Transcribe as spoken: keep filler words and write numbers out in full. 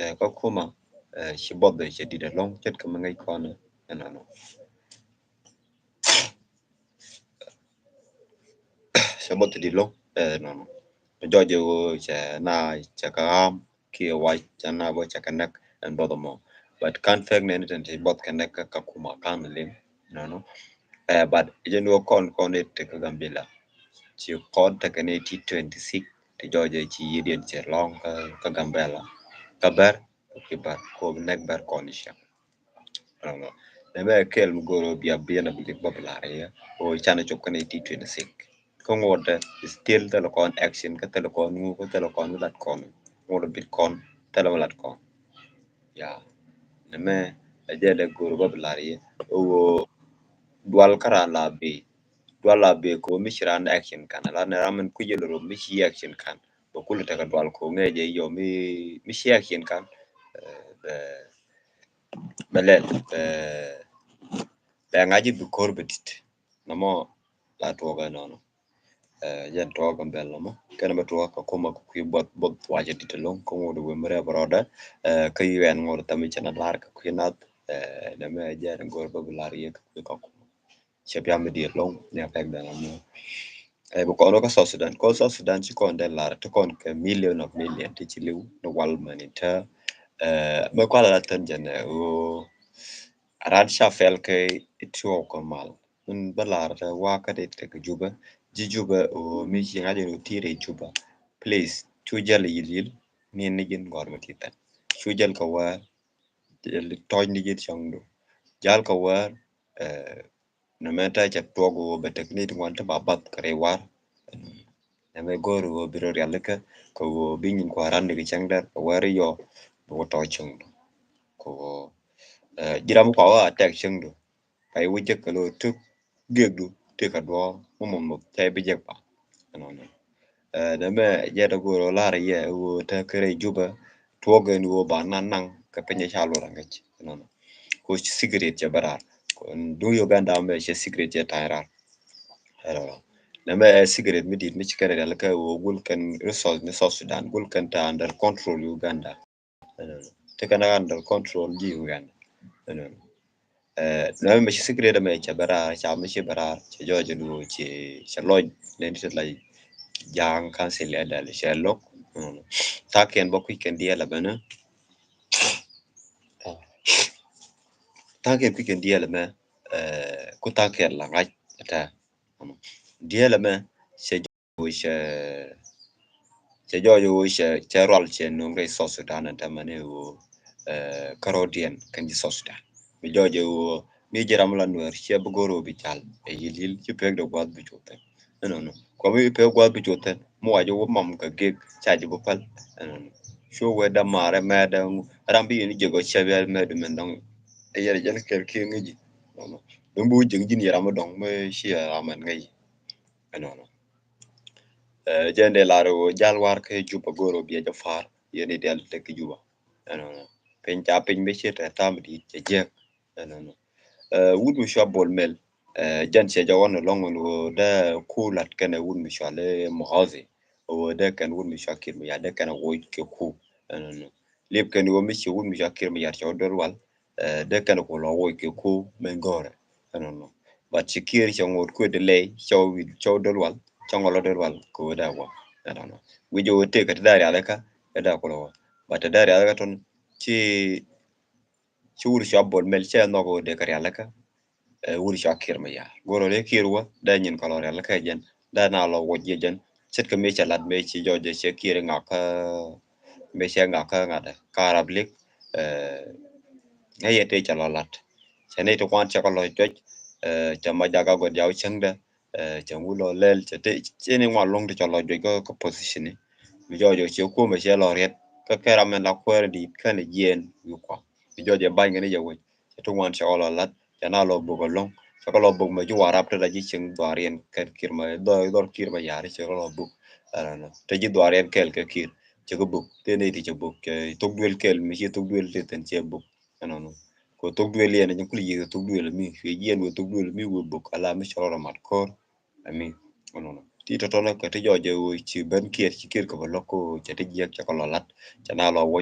Ɛ, kä kumɛ, ɛ, ci buɔth cɛ di̱t ɛlɔ̱ŋ ce̱tkɛ mi ŋäc kɔn ɛnɔnɔ. Cɛ buɔth di̱t ɛlɔ̱ŋ ɛnɔnɔ. Jɔc ɛ ɣöö cɛ na cɛ kɛ ɣam kiɛ wac cɛ na bä cɛ kɛ näk ɛn buɔth ɛmɔ. But kan fek nɛn tin ti buɔth kɛ näk kä kumɛ kan liŋ ɛnɔnɔ. Ɛ, but jɛn wä kɔn kɔn i̱ ti kä Gambila. Ci kɔn tekɛ ni ti twenty six ti jɔc ɛ ci yidiɛn cɛ lɔŋ kä, kä Gambila. Kä bɛr, ki bɛr, ko bi nɛk bɛr kɔn i̱ ciɛ. Ɛnɔnɔ. Nɛ mɛ kɛl mi go̱o̱r ɔ bia biɛn a bi dik bä bi lar i̱ ɔ can a cop kä ni ti twenty six. Kä ŋuɔt dɛ still thilɛ kɔn action, kä thilɛ kɔn ŋu, kä thilɛ kɔn mi lat kɔn. Ŋuɔt dɛ bit kɔn, thilɛ mi lat kɔn. Ya. Nɛ mɛ a jɛ dɛ go̱o̱r bä bi lar i̱ ɔ ɣöö dual kä ran la bi. Dual la bi ko mi ci ran action kan. La nɛ ram min kui̱ jɛ lɛ rom mi ci action kan. Bɛ kulɛ tekɛ dual ko ŋɛ jɛ yɔ mi, mi ci action kan. Ɛ, bɛ, bɛ lɛl, bɛ, bɛ ŋa̱c ji̱ bi ko̱r bɛ di̱t. Nɔmɔ la tuɔɔk ɛnɔnɔ. Ɛ, jɛn tuɔɔk ɛn bɛl nɔmɔ. Kɛn bɛ tuɔɔk kɛ kumɛ kɛ kui̱ buɔth, buɔth wacɛ di̱t ɛlɔ̱ŋ. Kä ŋot wee mi rɛp rɔɔdɛ. Ɛ, kä U N ŋot tami cɛ na lar kɛ kui̱ nath. Ɛ, nɛmɛ jɛn go̱o̱r bä bi lar yɛ kɛ kui̱ kɛ kumɛ. Cɛ bia mi diet lɔŋ ni a pɛk dɛn amɔ. Ɛ, bi kɔn wä kä South Sudan. Kɔn South Sudan ci kɔn dee lar ti kɔn kɛ million of million ti ci liw ni wal mani tɛ. Ɛ, mɛ kual a la tɛn jɛn ɛ ɣöö a ran ca fɛl kɛ ituɔɔk kɛ mal. Min bä lar tɛ wakä dit kɛ Jubɛ. Ji̱ Jubɛ ɣöö mi ci ŋa̱c in ɣöö ti̱i̱t ɛ Jubɛ. Please, cu jäl yil yil. Ni ni ji̱n gɔr mi ti tɛn. Cu jäl kɛ wäär. Tɔ̱ɔ̱c ni ji̱ cäŋdu. Jal kɛ wäär, ɛ, nɛmɛ tɛ cɛ tuɔk ɣöö bɛ tekni ti ŋuan ti ba bath kɛ rɛy war. Nɛmɛ go̱o̱r ɣöö bi rɔ rialikä kɛ ɣöö bi nyin kua̱ran ni kɛ cäŋ dɛr kɛ wäär yɔ bi wä tɔ̱ɔ̱c cäŋdu. Kɛ ɣöö, ɛ, ji̱ ram kua wä a tɛk cäŋdu. Pay wä jek kɛ lo̱ tuk giekdu ti kɛ duɔ̱ɔ̱r mɔ mɔ mɔ cɛ bi jek pa. Ɛnɔnɔ. Ɛ, nɛmɛ jɛ tɛ go̱o̱r lar yɛ ɣöö tɛ kɛ rɛy Jubɛ tuɔk ɛn ɣöö ba nan naŋ kɛ piny ca luɔt aŋäc. Ɛnɔnɔ. Ko secret cɛ bɛ raar. Duŋ Uganda mɛ cɛ secret cɛ ta̱a̱ raar. Ɛnɔnɔ. Nɛmɛ ɛ secret mi dit mi ci kɛn rialikä ɣöö gul kɛn resource ni South Sudan gul kɛn ta under control Uganda. Ɛnɔnɔ. Ti kɛn under control ji̱ Uganda. Ɛnɔnɔ. Ɛ, nɛ mɛ ci secret mɛ cɛ bɛ raar, ca mi ci bɛ raar, cɛ jɔɔc ni ɣöö cɛ, cɛ lɔc, nɛ ni ti la ja̱a̱ŋ council ya dal, cɛ lo̱k. Ɛnɔnɔ. Tha̱a̱ŋ kɛn bä kui̱ kɛn diɛɛl a bɛnɛ. Tha̱a̱ŋ kɛn kui̱ kɛn diɛɛl mɛ, ɛ, ku tha̱a̱ŋ kɛn la ŋa̱c, ɛ tɛ. Diɛɛl mɛ, cɛ wec, ɛ, cɛ jɔɔc wec, ɛ, cɛ rual cɛ nöŋ rɛy South Sudan ɛn tämɛ ni ɣöö, ɛ, kärɔ̱diɛn kɛn ji̱ South Sudan. Mi jɔɔc wec mi ji̱ ram la Nuɛr cɛ bi go̱r wec bi jal ɛ yil yil ci pek dee gua̱th bi cu thi̱n. Ɛnɔnɔ. Kua mi pek gua̱th bi cu thi̱n mi wac wä mam kɛ gek ca ji̱ bi päl. Ɛnɔnɔ. Cu wee dämaarɛ mɛɛdɛ ram bi yɛn ji̱ gɔ̱ cɛ bi mɛɛdu mɛn dɔ̱ŋ. Ɛ yɛn jɛn kɛl kiɛ ŋi̱ci. Ɛnɔnɔ. Dɔ̱ŋ bi wä ji̱ ji̱n yɛ ram mi dɔ̱ŋ mi ci yɛ ram mɛn ŋäci. Ɛnɔnɔ. Ɛ, jɛn dee lar ɣöö jal war kä Juba go̱o̱r ɣöö biɛ jɛ far yɛn i̱ dial tek kä Juba. Ɛnɔnɔ. Piny ca piny mi ci tɛ tham di̱i̱t cɛ jiäk. Ɛnɔnɔ. Ɛ, wut mi cua Bol Mel, ɛ, jɛn cɛ jɛ ɣɔn ɛlɔ̱ŋ ɛn ɣöö dee ku lat kɛnɛ wut mi cua lɛ Muhoozi. Ɣöö dee kɛn wut mi cua Kiir Mayar dee kɛnɛ woc kɛ ku. Ɛnɔnɔ. Liep kɛn ɣöö mi ci wut mi cua Kiir Mayar cɛ wä duel wal. Ɛ, dee kɛn ku lɔ woc kɛ ku mɛ gɔrɛ. Ɛnɔnɔ. But ci Kiir cɛ ŋot kuet di lɛy cɛ wä wi̱i̱ cɛ wä döl wal cɛ ŋɔl wä döl wal kɛ wä dee wä. Ɛnɔnɔ. Wi̱c jɛ wä tëë kɛ ti dee rialikä ɛ dee ku lɔ wä. But ti dee rialikä tɔn ci ci wut cua Bol Mel cɛ nhɔk wä dee kɛ rialikä. Ɛ, wut cua Kiir Mayar. Go̱r wä dee Kiir wä dee nyin kɛ lɔ rialikä jɛn. Dee na lɔ woc jɛ jɛn. Ce̱tkɛ mëë cɛ lat mëë ci jɔɔc jɛ cɛ Kiir ŋakä mëë cɛ ŋakä ŋa̱dɛ ka Arab League. Ɛ, ŋäc yɛ tëë cɛ lɔ lat. Cɛ nɛy ti kuan cɛ kɛ lɔ juɔc. Ɛ, cɛ ma jakä gɔt jaw cäŋdɛ. Ɛ, cɛ ŋu lɔ lɛl cɛ tëë cɛ ni ŋuan luŋ ti cɛ lɔ juɔc kä, kä position ni. Mi jɔɔc jɛ cɛ kumɛ cɛ lɔ riɛt kä kɛ ram mɛn la kuäär in di̱i̱t kɛn jiɛɛn wi̱i̱ kua. Mi jɔɔc jɛ ba̱ny kɛn jɛ wec. Cɛ ti ŋuan cɛ kɛ lɔ lat. Cɛ na lɔ buk ɛlɔ̱ŋ. Cɛ kɛ lɔ buk mɛ ji̱ Warap ti la ji̱ cieŋ dhɔriɛn kɛn Kiir mɛ dhɔr, dhɔr Kiir mɛ Yar cɛ kɛ lɔ buk. Ɛnɔnɔ. Te ji̱ dhɔriɛn kɛɛl kɛ Kiir. Cɛ kɛ buk. Te nɛy ti cɛ buk. Cɛ thok duël kɛɛl mi ci thok duël ti thin cɛ buk. Ɛnɔnɔ. Kɛ thok duël yɛn, ɛn kulɛ yiëk thok duël mi. Cuɛ jiɛn wëë thok duël mi wëë buk. Ala mi cɛ rɔ mat ko̱r. Ɛmi. Ɛnɔnɔ. Ti tɔtɔnɔ kɛ ti jɔɔc jɛ wëë ci ben Kiir, ci Kiir kɛ bɛ lɔk ko cɛ ti jiɛk cɛ kɛ lɔ lat. Cɛ na lɔ wä